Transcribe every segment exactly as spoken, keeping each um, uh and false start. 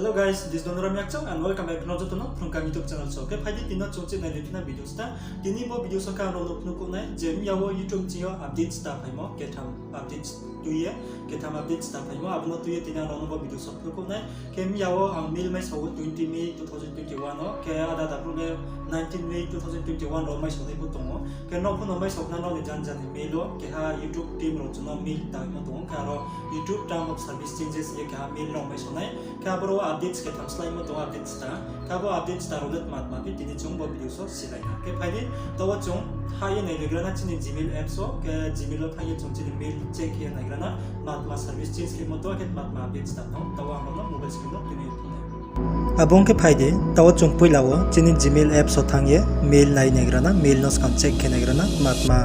Hello guys, this is Donoram Yakchang and welcome back to joto no Phrungkang YouTube channel. So, khe phai di tini no chung chih nai le phina video sta. Tini bo video so khe ang rao no phnuh khouh nai je mya wo YouTube ching yo update sta phaimo, ketham update tui ye, ketham update sta phaimo, abo no tui ye tini ang rao no bo video so phnuh khouh nai. Khe mya wo ang mail mai sa wo twenty May two thousand twenty-one wo, khe ada ada brouh le nineteen May two thousand twenty-one rao mai sa nai pho tong ou. Khe nrao pho no mai sa khna nrao ni janja ni mail wo, keha YouTube team rao chung no mail ta mo tong ou, khe aro YouTube term of service changes ye keha mail rao mai sa nai. Khe aboro updates ketham slái mo tong ou, updates ta. Khe abo updates ta rao le tma tma phi tini chung bo video so silai na. Khe phai di, taoh wo chung ha ye nai le gra na chini Gmail apps wo, khe Gmail wo thanng ye chung chini mail check khe ye nai gra na, tma tma service change khe mo tong ou, khe tma tma updates ta tong, taoh wo ang rao no mobile screen no tini phnuh nai. Abo ong khe phai di, taoh wo chung poila wo chini Gmail apps wo thanng ye mail nai nai gra na, mail no skang check khe nai gra na, tma tma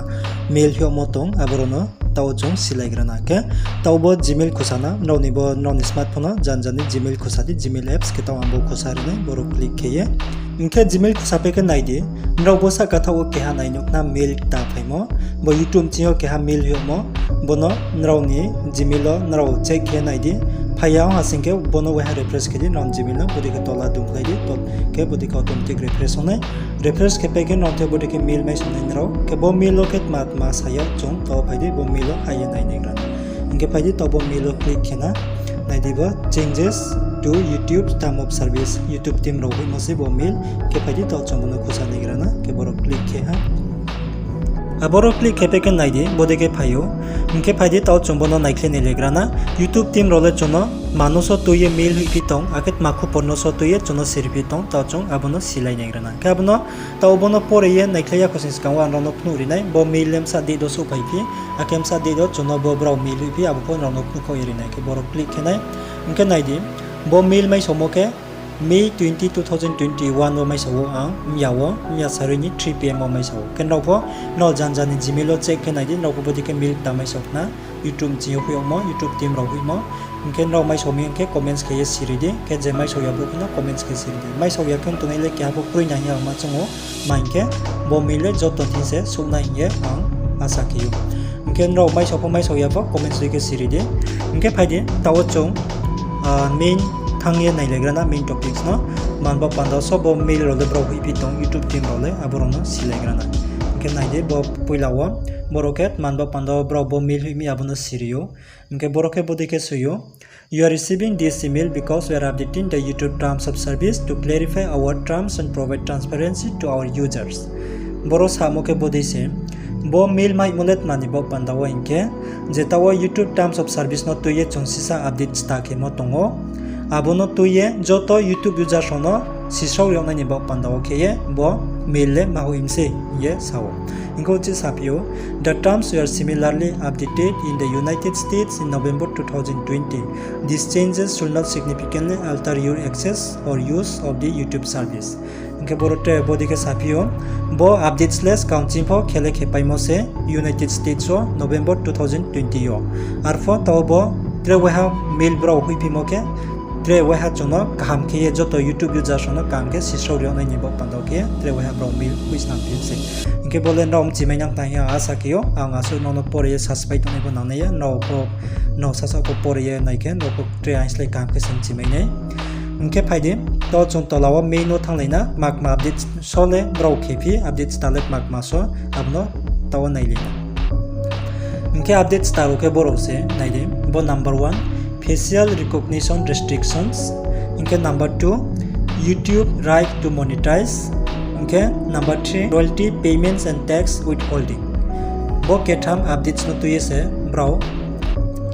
mail hoih yagmo tong, abo rao no taoh wo chung silai gra na. Khe taoh bo Gmail khusa na, nrao ni bo nrao ni smartphone no janja ni Gmail khusa di, Gmail apps, khe taoh ang bo khusa ri nai, boro click khe ye. Hing khe Gmail khusa pai khe nai di, nrao bo sahka thaoh wo keha nai nuh khna mail ta phaimo, bo YouTube ching yo keha mail hoih yagmo, bo no nrao ni Gmail wo nrao check khe nai di. Phai ya ong ha sing khe bo no waiha refresh khe di, nrao ni Gmail no bodei khe tola dungkhlai di, khe bodei khe automatic refresh ong nai. Refresh khe pai khe nrao the bodei khe mail mai sa nai nrao. Khe bo mail wo khe tma tma sa ya chung, taoh phai di bo mail wo ha ye nai nai gra na. Hing khe phai di taoh bo mail wo click khe na. Nai di bo changes to YouTube term of service, YouTube team rao hoihmo se bo mail. Khe phai di taoh chung bo no khusa nai gra na, khe boro click khe ha. Aboro click khe pai khe nai di, bodei khe phai ou. Hing khe phai di taoh chung bo no naikhlai nai le gra na. YouTube team rao le chung no tma no so tui ye mail hoihphi tong, akhe tma khupor no so tui ye chung no siriphi tong, taoh chung abo no silai nai gra na. Khe abo no taoh bo no pore ye naikhlai ya kho sing skang wo ang rao no phnuh ri nai, bo mail le bsa date wo souhphai phi, akhe bsa date wo chung no bo brao mail hoihphi, abo pho nrao no phnuh khaoh ye ri nai, khe boro click khe nai. Hing khe nai di, bo mail mai samo khe May twenty, two thousand twenty-one wo mai sa ou ang, mya wo, mya sarui ni three P M wo mai sa ou. Khe nrao pho, nrao janja ni Gmail wo check khe nai di, nrao pho bodei khe mail ta mai sa khna, YouTube ching yo hoih yagmo, YouTube team rao hoihmo. Hing khe nrao mai sa mi hing khe comments khe ye siri di, khe je mai sa ya brouh pho no comments khe siri di. Mai sa ya khe tongnai le keha pho kroi nang ya ma chung ou, ma hing khe bo mail le joto thing se souh nai hing ye ang asa khe ou. Hing khe nrao mai sa pho mai sa ya pho comments dei khe siri di. Hing khe phai di, taoh wo chung main thanng ye nai le gra na, main topics no. Tma ni baoh panda wo so bo mail rao le brao hoihphi tong, YouTube team rao le, abo rao no silai gra na. Hing khe nai di, bo poila wo, boro khe tma ni baoh panda wo brao bo mail hoih mi, abo no siri ou. Hing khe boro khe bodei khe soi ou, You are receiving this email because we are updating the YouTube terms of service to clarify our terms and provide transparency to our users. Boro samo khe bodei se, bo mail maimo le tma ni baoh panda wo hing khe, je taoh wo YouTube terms of service no tui ye chung sisa update sta khemo tong ou, abo no tui ye joto YouTube users rao no sisrao ri yag nai ni baoh panda wo khe ye bo mail le ma hoih mi se hing ye sa ou. Hing khe uchih saphi ou, The terms were similarly updated in the United States in November two thousand twenty. These changes should not significantly alter your access or use of the YouTube service. Hing khe boro tre bodei khe saphi ou, bo updates le skang ching pho khe le khe paimo se United States wo November two thousand twenty yo. Arpho taoh bo tre waiha mail brao hoihphimo khe, tre waiha chung no kaham khe ye joto YouTube users rao no kaham khe sisrao ri yag nai ni baoh panda wo khe tre waiha brao mail hoih snam phi se. Hing khe bo le nrao mchimai nang tang hing ye ang asa khe ou, ang asuh nrao no pore ye saspai tongnai pho nang nai ya, nrao pho, nrao sasa pho pore ye nai khe nrao pho tre aini slái kaham khe se mchimai nai. Hing khe phai di, taoh chung tola wo main no thannglai na, tma tma update so le brao khe phi, update sta le tma tma so, abo no taoh wo nailai na. Hing khe update sta rao khe boro se nai di, bo number one, facial recognition restrictions. Hing khe number two, YouTube right to monetize. Hing khe number three, royalty payments and tax withholding. Bo ketham updates no tui ye se brao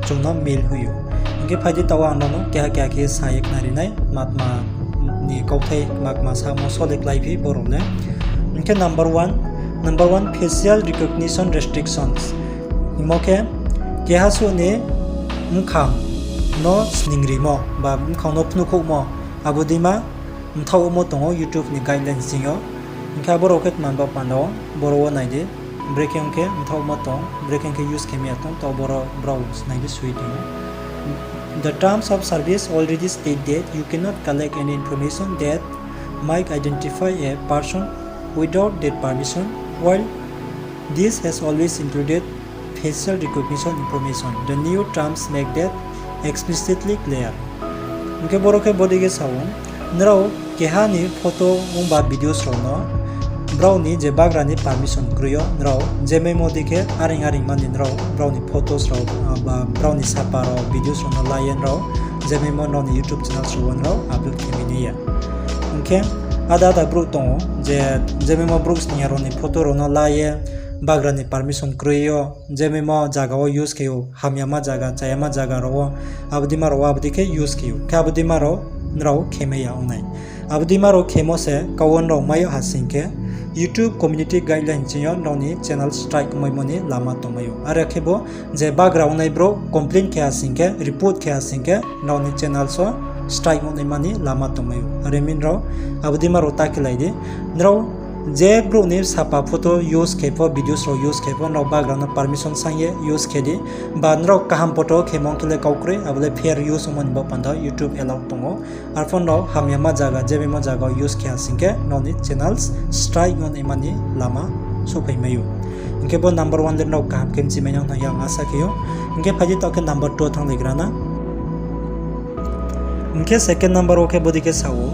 chung no mail hoih ou. Hing khe phai di taoh ang nrao no keha keha khe sa ye khnari nai, tma tma ni kauthai tma tma samo so le kláiphi boro le. Hing khe number one, number one, facial recognition restrictions. Hingmo khe keha suh ni bkhang no sningrimo ba bkhang no phnuhkhouhmo, abo deima mthaohmo tong ou YouTube ni guidelines ching yo. Hing khe abo rao khe tma ni baoh panda wo, boro wo nai di. Brekhe ong khe mthaohmo tong, brekhe ong khe use khe mi ya tong, taoh boro brao nai di soi tong ou. The terms of service already state that you cannot collect any information that might identify a person without their permission, while this has always included facial recognition information. The new terms make that explicitly clear. Hing khe boro khe bodei khe sa ou, nrao keha ni photo ongba videos rao no brao ni je bagra ni permission kroi yo, nrao je memo dei khe areing areing mani nrao brao ni photos rao, ba brao ni sapa rao videos rao no la ye nrao je memo nrao ni YouTube channels rao wo nrao upload khe mai nai ya. Hing khe ada ada brouh tong ou je, je memo brouh sning ya rao ni photo rao no la ye bagra ni permission kroi yo, je memo zaga wo use khe ou, hamyama zaga, chayama zaga rao wo, abo deima rao wo abo dei khe use khe ou. Khe abo deima rao nrao khe mai ya ong nai. Abo deima rao khemo se kau wo nrao mai yo ha sing khe, YouTube community guideline ching yo nrao ni channel strike ongmaimo ni lama tongmai ou. Are khe bo je bagra ongnai brouh complain khe ha sing khe, report khe ha sing khe, nrao ni channels wo strike ongnaima ni lama tongmai ou. Are mi nrao abo deima rao ta khelai di. Nrao je brouh ni sapa photo use khe pho, videos rao use khe pho, nrao bagra no permission saing ye use khe di. Ba nrao kaham photo khemo khe le kau kroi, abo le fair use ongmo ni baoh panda YouTube allow tong ou. Arphuh nrao hamyama zaga, je memo zaga use khe ha sing khe, nrao ni channels strike ongnaima ni lama souhphai mai ou. Hing khe bo number one le nrao kaham khe mchi mai nang nai ang asa khe ou. Hing khe phai di taoh khe number two thannglai gra na. Hing khe second number wo khe bodei khe sa ou,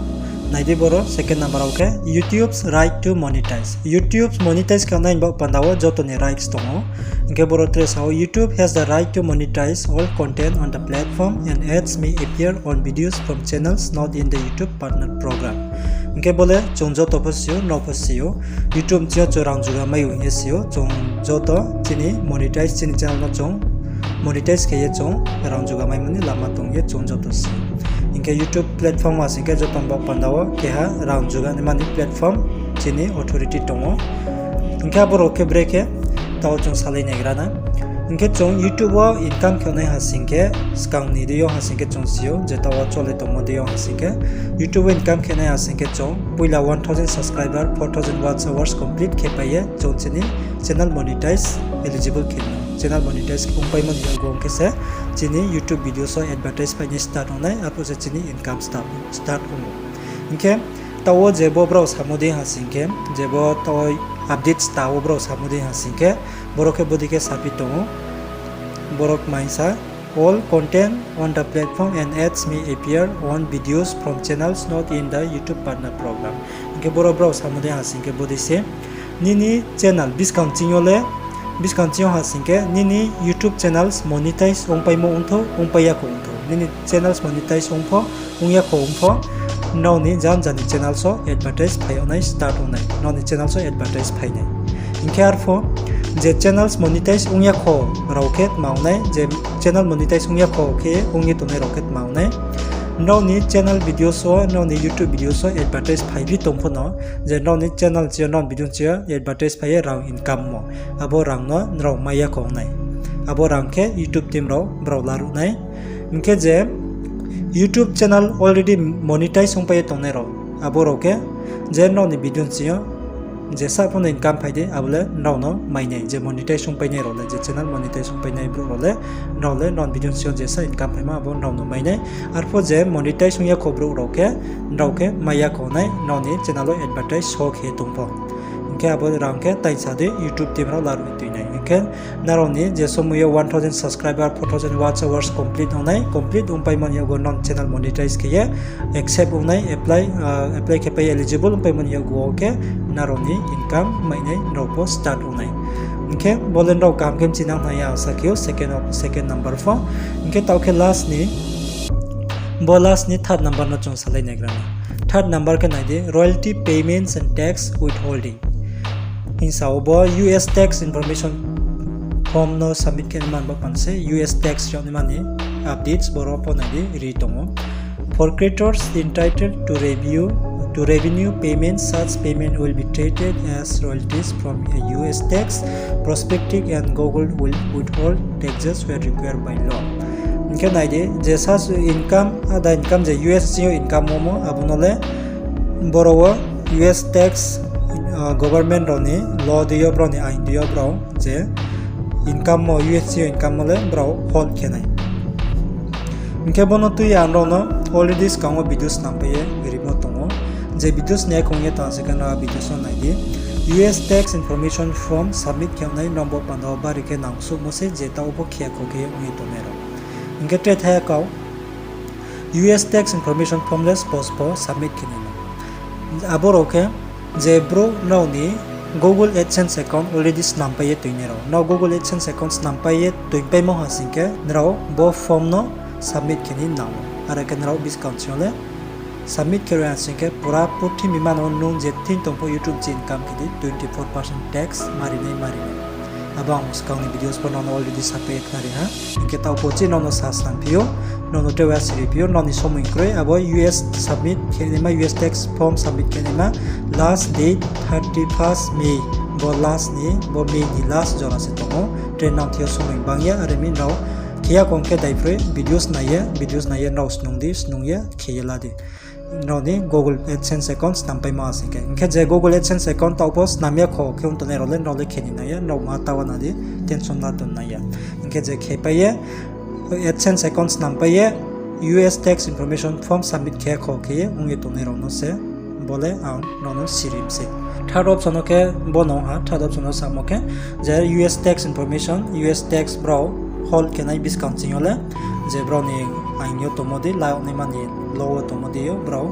nai di boro second number wo khe YouTube's right to monetize. YouTube monetize khe nai ni baoh panda wo joto ni rights tong ou. Hing khe boro tre sa ou, YouTube has the right to monetize all content on the platform and ads may appear on videos from channels not in the YouTube Partner Program. Hing khe bo le chung joto pho si ou, nrao pho si ou, YouTube ching yo chung rang juga mai ou hing ye si ou, chung joto chini monetize, chini channel no chung monetize khe ye chung rang juga maimo ni lama tong ye chung joto si ou. Hing khe YouTube platform ha sing khe joto ni baoh panda wo keha rang juga naima ni platform chini authority tong ou. Hing khe abo rao khe brekhe taoh chung salai nai gra na. Hing khe chung YouTube wo income khe nai ha sing khe, skang ni deing yo ha sing khe chung si ou, je taoh wo chole tongmo deing yo ha sing khe, YouTube wo income khe nai ha sing khe chung poila one thousand subscriber, four thousand watch hours complete khe pai ye chung chini channel monetize eligible khe nai. Channel monetize ongpaimo ni yakgu ong khe se chini YouTube videos wo advertise phai nai start ong nai, arphuh se chini income start, start ong ou. Hing khe taoh wo je bo brao samo dei ha sing khe, je bo taoh updates ta wo brao samo dei ha sing khe, boro khe bodei khe saphi tong ou. Boro kmaing sa, all content on the platform and ads may appear on videos from channels not in the YouTube Partner Program. Hing khe boro brao samo dei ha sing khe bodei se, nini channel buskang ching yo le, buskang ching yo ha sing khe nini YouTube channels monetize ongpaimo ongthou, ongpai ya kho ongthou, nini channels monetize ong pho, ong ya kho ong pho, nrao ni janja ni channels wo advertise phai yag nai start ong nai, nrao ni channels wo advertise phai nai. Hing khe arphuh je channels monetize ong ya kho rao khe tma ong nai, je channel monetize ong ya kho khe ong ye tongnai rao khe tma ong nai, nrao ni channel videos wo, nrao ni YouTube videos wo advertise phaiphi tong pho no, je nrao ni channel ching yo, nrao ni video ching yo advertise phai ye rang income mo, abo rang no nrao mai ya kho ong nai. Abo rang khe YouTube team rao brao laruh nai. Hing khe je YouTube channel already monetize ongpai ye tongnai rao, abo rao khe je nrao ni video ching yo jesa pho no income phai dei, abo le nrao no mai nai. Je monetize ongpai nai rao le, je channel monetize ongpai nai brouh rao le, nrao le nrao ni video ching yo jesa income phaimo abo nrao no mai nai. Arphuh je monetize ong ya kho brouh rao khe, nrao khe mai ya kho nai, nrao ni channel wo advertise show khe tong pho. Hing khe abo rang khe taisa dei YouTube team rao laruh ye tui nai. Hing khe nrao ni je somoi yo one thousand subscriber, four thousand watch hours complete ong nai, complete ongpaimo ni yakgu nrao ni channel monetize khe ye accept ong nai, apply, ah, apply khe pai eligible ongpaimo ni yakgu wo khe nrao ni income mai nai, nrao pho start ong nai. Hing khe bo le nrao kaham khe mchi nang nai ya asa khe ou, second of, second number pho. Hing khe taoh khe last ni, bo last ni third number no chung salai nai gra na. Third number khe nai di, royalty payments and tax withholding. Hing sa ou bo U S tax information form no submit khe nai man bo pan se U S tax rao ni mani updates boro pho nai di ri tong ou. For creators entitled to review, to revenue payments, such payment will be treated as royalties from a U S tax perspective and Google will withhold taxes where required by law. Hing khe nai di, je sa income, ada income je U S ching yo income omo, abo no le boro wo U S tax, ah, government rao ni law dei yo, brao ni ain dei yo brao je income mo, U S ching yo income mo le brao hold khe nai. Hing khe bo no tui ye ang nrao no already skang wo video snam pai ye rimo tong ou. Je video snai ya kho ong ye tang se khe nrao a video no nai di. U S tax information form submit khe nai nrao bo panda wo bari khe nangsuhmo se je taoh pho khe ya kho khe ong ye tongnai rao. Hing khe tre thaya kau. U S tax information form le spos pho submit khe nai nang. Abo rao khe je brouh nrao ni Google AdSense account already snampai ye toingnai rao. Nrao Google AdSense account snampai ye toingpaimo ha sing khe nrao bo form no submit khe ni nang ou. Are khe nrao buskang ching yo le submit khe ri ha sing khe pura purthimbi mano nung je thing tong pho YouTube je income khe di twenty four percent tax ma ri nai, ma ri nai. Abo ang skang ni videos pho nono already sapai ye khnari ha. Hing khe taoh pho chini nono sa snam phi ou, nono tre wa siri phi ou, nrao ni somoi kroi, abo U S submit khe naima, U S tax form submit khe naima last date thirty first May, bo last ni, bo May ni last jora se tong ou, tre nang thing yo somoi bang ya, are mi nrao khe ya kong khe daiphroi videos nai ye, videos nai ye nrao snung di, snung ye khe ye la di. Nrao ni Google AdSense account snampaimo ha sing khe. Hing khe je Google AdSense account taoh pho snam ya kho khe ong tongnai rao le nrao le khe ni nai ya, nrao ma ta wa na di, tension la tong nai ya. Hing khe je khe pai ye, AdSense account snampai ye, U S tax information form submit khe kho khe ye ong ye tongnai rao no se, bo le ang nrao no siri mi se. Third option no khe bo no ha, third option no samo khe, je U S tax information, U S tax brao hold khe nai buskang ching yo le, je brao ni ain yo tongmo dei, laruh naima ni law wo tongmo dei yo brao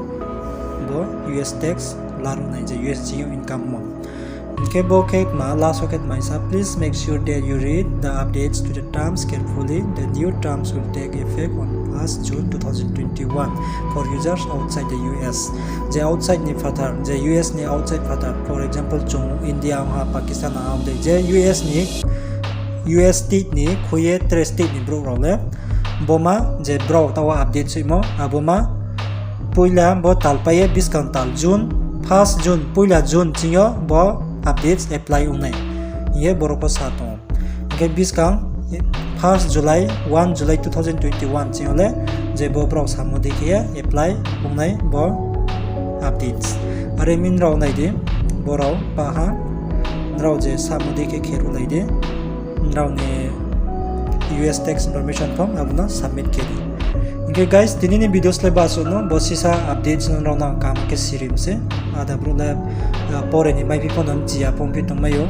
bo U S tax laruh nai, je U S ching yo income mo. Hing khe bo khe tma, last wo khe tma sa, please make sure that you read the updates to the terms carefully. The new terms will take effect on first June two thousand twenty-one for users outside the U S. Je outside ni phathar, je U S ni outside phathar, for example, chung India ong ha, Pakistan ong ha, je U S ni, U S state ni khui ye tre state ni brouh rao le, bo ma je brao taoh wo update soimo, abo ma poila bo tal pai ye buskang tal June, first June, poila June ching yo bo updates apply ong nai hing ye boro pho sa tong ou. Hing khe buskang first July, one July two thousand twenty-one ching yo le, je bo brao samo dei khe ye apply ong nai bo updates. Are mi nrao nai di, bo rao pah ha, nrao je samo dei khe khe ruhlai di, nrao ni U S tax information form abo no submit khe di. Hing khe guys, tini ni videos le basuh no, bo sisa updates no nrao no ang kaham khe siri mi se. Ada brouh le, pore ni maiphi pho no mchi ya pho ongphi tongmai ou.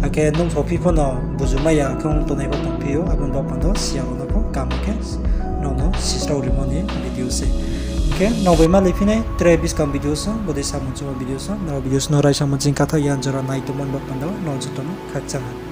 Akhe nuhsao phi pho no buju mai ya khe ong tongnai pho tongphi ou, abo ni baoh panda si ya rao no pho kaham khe nrao no sisrao rimo ni video se. Hing khe nrao bai ma liphi nai tre buskang videos wo, bodei samung chungmo videos wo, nrao videos no raisa mung ching katha yan jora nai tongmo ni baoh panda nrao joto no khakchang ha.